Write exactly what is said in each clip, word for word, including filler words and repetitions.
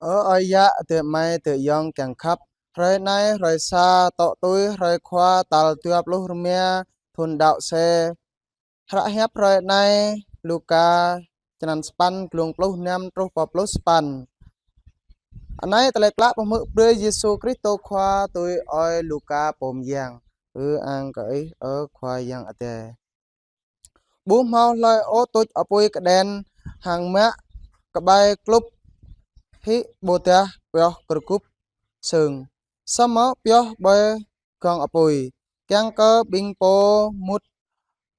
Ơ ơi yă, adơi amai, adơi ayŏng kiăng khăp. Hrơi anai, hrơi sa, tŏ tui hrơi Khua tal dua pluh rơma thun đăo sĕ. Hră hiăp hrơi anai, Luka, črăn sapăn, glông pluh năm truh pơ pluh sapăn. Anai tơlơi klă pơhmư̆ brơi Yêsu Kristô Khua tui ơi Luka pô mơyang. Ư-ang kơ Ih, ơ Khua Yang Adai. Ƀu hmâo hlơi ôh tuč apui kơđen hăng mă kơƀai klŭp hĭ ƀôdah pioh kơkup sưng, samơ̆ pioh ƀơi gŏng apui, kiăng kơ ƀing pô mŭt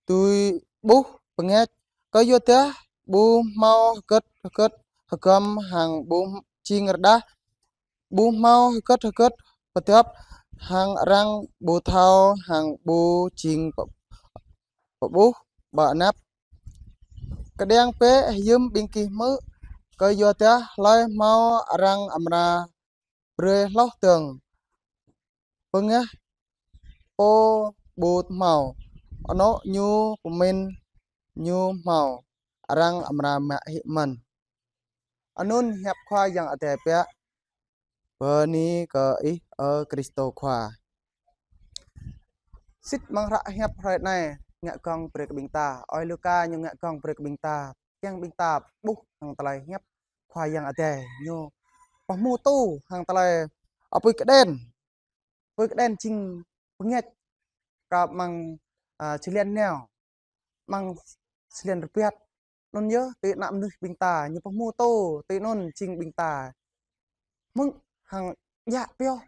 dưi ƀuh pơngač. Kơyuadah ƀu hmâo hơgĕt hơgĕt hơgŏm hăng ƀu jing rơđah, ƀu hmâo hơgĕt hơgĕt pơdŏp hăng arăng ƀu thâo hăng ƀu jing pơ-, pơƀuh ƀơi anăp. Kơđiăng bĕ hiư̆m ƀing gih hmư̆, kơyuadah hlơi hmâo arăng amra brơi hloh dơ̆ng. Bơngăh pô ƀu hmâo, anŏ ñu pơmĭn ñu hmâo, arăng amra mă hĭ mơ̆n. Anŭn hiăp Khua Yang Adai biă. Bơni kơ Ih, ơ Kristô Khua. Sĭt amăng hră hiăp hrơi anai ngă gơ̆ng brơi kơ ƀing ta, ơi Luka ñu ngă gơ̆ng brơi kơ ƀing ta, kiăng ƀing ta ƀuh hăng tơlơi hiăp Khua Yang Adai ñu pơhmutu hăng tơlơi apui kơđen. Apui kơđen jing pơngač kơ amăng, a, jơlan nao, amăng jơlan rơbat. Anŭn yơh, tui ană mơnuih ƀing ta, ñu pơhmutu, tui anŭn jing ƀing ta hmư̆ hăng djă pioh.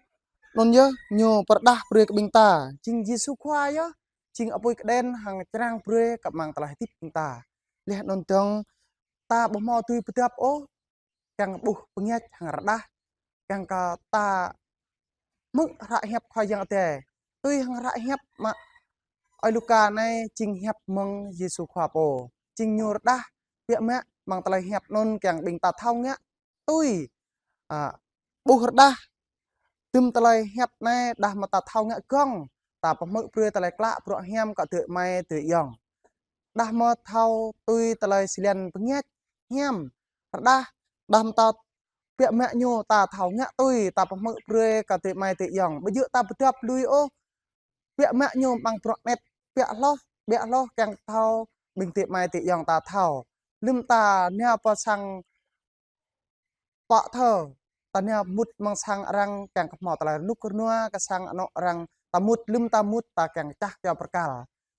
Anŭn yơh, ñu pơrơđah brơi kơ ƀing ta, jing Yêsu Khua yơh, jing apui kơđen hăng črang brơi kơ amăng tơlơi hơdip ƀing ta. Laih anŭn dơ̆ng, ta ƀu hmâo dưi pơdŏp ôh, kiăng ƀuh pơngač hăng rơđah, kiăng kơ ta hmư̆ hră hiăp Khua Yang Adai. Tui hăng hră hiăp mă ơi Luka anai jing hiăp mơ̆ng Yêsu Khua pô. Jing ñu rơđah biă mă amăng tơlơi hiăp anŭn kiăng ƀing ta thâo ngă tui, a, ƀuh rơđah. Tơm tơlơi hiăp anai đah mơ̆ ta thâo ngă gơ̆ng, ta pơhmư̆ brơi tơlơi klă bruă hiam kơ adơi amai adơi ayŏng. Đah mơ̆ thâo tui tơlơi jơlan pơngač hiam rơđah, đah mơ̆ ta biă mă ñu ta thâo ngă tui, ta pơhmư̆ brơi kơ adơi amai adơi ayŏng. Ƀu djơ̆ ta pơdŏp lui ôh, biă mă ñu amăng bruă anet, biă hloh, biă hloh kiăng thâo ƀing adơi amai adơi ayŏng ta thâo. Lơ̆m ta nao pơ sang pă thơ, ta nao mŭt amăng sang arăng kiăng kơ hmâo tơlơi rơnŭk rơnua kơ sang anŏ arăng, ta mŭt, lơ̆m ta mŭt ta kiăng čah kơyâo bơrkal.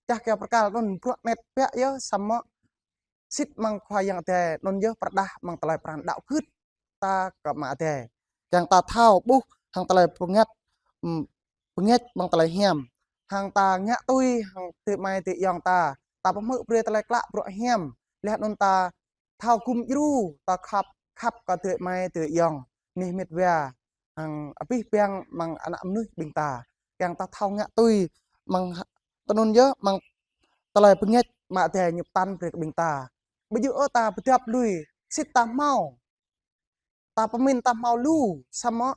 Čah kơyâo bơrkal anŭn bruă anet biă yơh, samơ̆ sĭt amăng Khua Yang Adai anŭn yơh pơrơđah amăng tơlơi pran đăo gưt ta kơ Ama Adai. Kiăng ta thâo ƀuh hăng tơlơi pơngač, ưm, pơngač amăng tơlơi hiam. Hăng ta ngă tui hăng adơi amai adơi ayŏng ta. Ta pơhmư̆ brơi tơlơi klă bruă hiam. Laih anŭn ta thâo gum djru, ta khăp, khăp kơ adơi amai adơi ayŏng, anih mĕt wa, hăng abih bang amăng ană mơnuih ƀing ta. Kiăng ta thâo ngă tui, amăng ha-, tui anŭn yơh, amăng tơlơi pơngač Ama Adai ñu pơtă brơi kơ ƀing ta. Ƀu djơ̆ ôh ta pơdŏp lui, sĭt ta hmâo, ta pơmĭn ta hmâo lu, samơ̆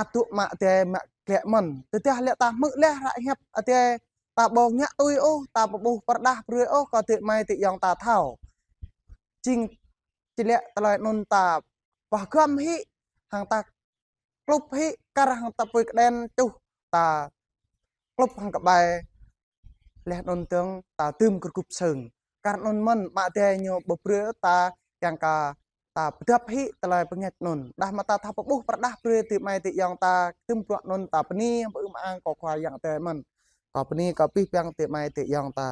ăt dŏ Ama Adai mă glaĭ mơ̆n. Tơdah lĕ ta hmư̆ laih hră hiăp Adai, ta ƀu ngă tui ôh, ta ƀu ƀuh pơrơđah brơi ôh kơ adơi amai adơi ayŏng ta thâo. Jing čơlĕ tơlơi anŭn ta pơgăm hĭ, hăng ta klŭp hĭ, kar hăng ta apui kơđen čuh, ta klŭp hăng kơƀai, laih anŭn dơ̆ng ta tơm kơkup sưng. Kar anŭn mơ̆n Ama Adai ñu ƀu brơi ta kiăng kơ ta pơdŏp hĭ tơlơi pơngač anŭn. Đah mơ̆ ta thâo pơƀuh pơrơđah brơi adơi amai adơi ayŏng ta, tơm bruă anŭn ta bơni, pơư mơang kơ Khua Yang Adai mơ̆n. Kâo bơni kơ abih bang adơi amai adơi ayŏng ta.